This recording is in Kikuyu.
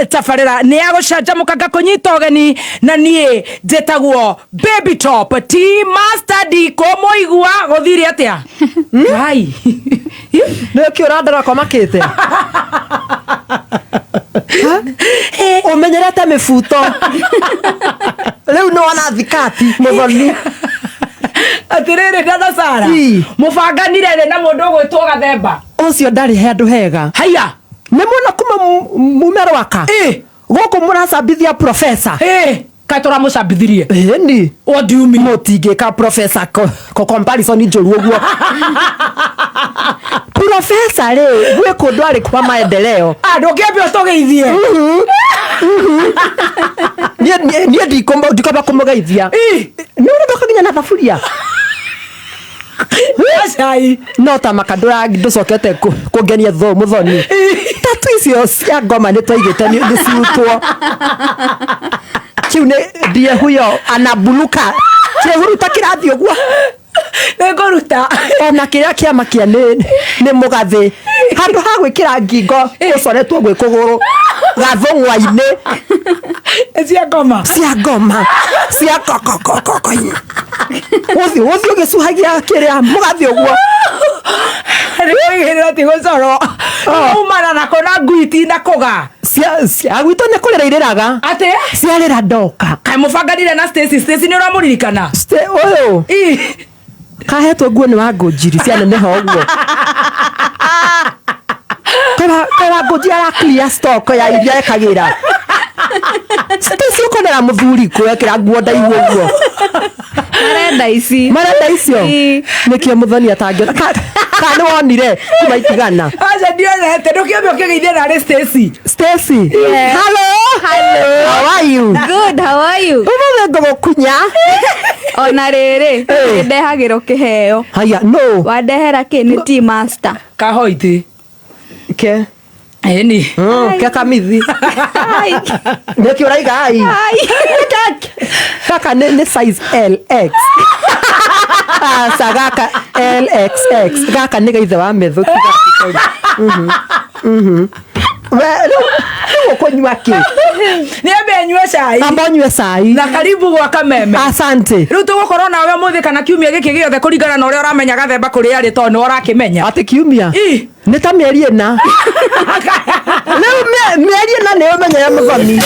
Tabarĩra nĩ ya gũcanjamũka ngakũnyita ũgeni na niĩ njĩtagwo Baby Top T Master D kũmũigua gũthire atĩa Ngai. Nä kä å randora komakä te å menyerete mä buto rä u nä wona thikati må thoni. Atĩrĩrĩ, dada Sara, Ii. mũbanganire rĩ na mũndũ ũgwĩtwo Gathemba? Å cio ndarä handå hega. Haiya. Nä muona kuma mume rwaka gå kå må racambithia profesa. Ĩ, kaĩ tũramũcambithirie? Ĩni. What do you mean? Må tingä ka profesa ko comparison njå ru å guo. Profesa rä gwä kå ndå arä kwa maendeleo. Ah, ndũngĩambia ũtũgeithie. Niä ndikomba kå må geithia. Ĩ. Nä å rä nginya na thaburia. Cai. No ta maka ndå cokete kå ngenia thå må thoni tatu icio cia ngoma nä twaigä te nä cirutwo kä u nä ndie huyo anabuluka kä kä rathiä å guo. Nĩ ngũruta. Ona kä rä a kä amakia nä må gathä handå ha gwä kä ra ngingo å coretwo gwä kå gå rå gathång'wa-inä. Nĩ cia ngoma. Cia ngoma cia kokokokoko å thiä å gä cuhagia kä rä a må gathä å guo. Nĩ kũigĩrĩra ti gũcorwo. Umana nako na ngui itinakũga. Cia gwitå nä kå rä ra irä raga. Atĩ? Ciarä ra ndoka. Kaĩ mũbanganire na Stacy? Stacy nĩ ũramũririkana? Å yå. Ĩ. Kahetwo nguo nä wa ngånjiri cianeneha å guo kaĩ wa ngũnjiri ara clear stock ya iria ekagä ra. Stacy ũkonera mũthuri kwekĩra nguo ndaihu ũguo. Marenda ici. Marenda icio. Ĩ. Nĩkĩo mũthoni atangĩona ka nĩ wonire kuma itigana. Aca, ndionete. Ndũkĩambe ũkĩgeithie narĩ Stacy. Stacy. Yeah. Hello. Hello. How are you? Good, how are you? Ũmũthĩ ngũgũkunya. Ona rĩrĩ, Eh. ndehagĩrwo kĩheo. Haya, no. Wandehera kĩ? Nĩ tea master. Kahoiti. Ke. Ĩni. Ke kamithi. Ai. Nĩkĩ ũraiga ai? Ai. Gaka nĩ size LX. Aca, gaka LXX. Gaka nĩ gaithe wa metho. We rĩu ũkũnyua kĩ? Nĩ ambe anyue cai. Amba ũnyue cai. Na karibu gwa Kameme. Asante. Rĩu tũgũkorwo nawe ũmũthĩ kana kiumia gĩkĩ gĩothe kũringana na ũrĩa ũramenya Gathemba kũrĩa arĩ tondũ nĩwe ũrakĩmenya. Atĩ kiumia? Ĩ. Nĩ ta mĩeri 4 rĩu, mĩeri 4 nĩ ũmenyere mũthoni.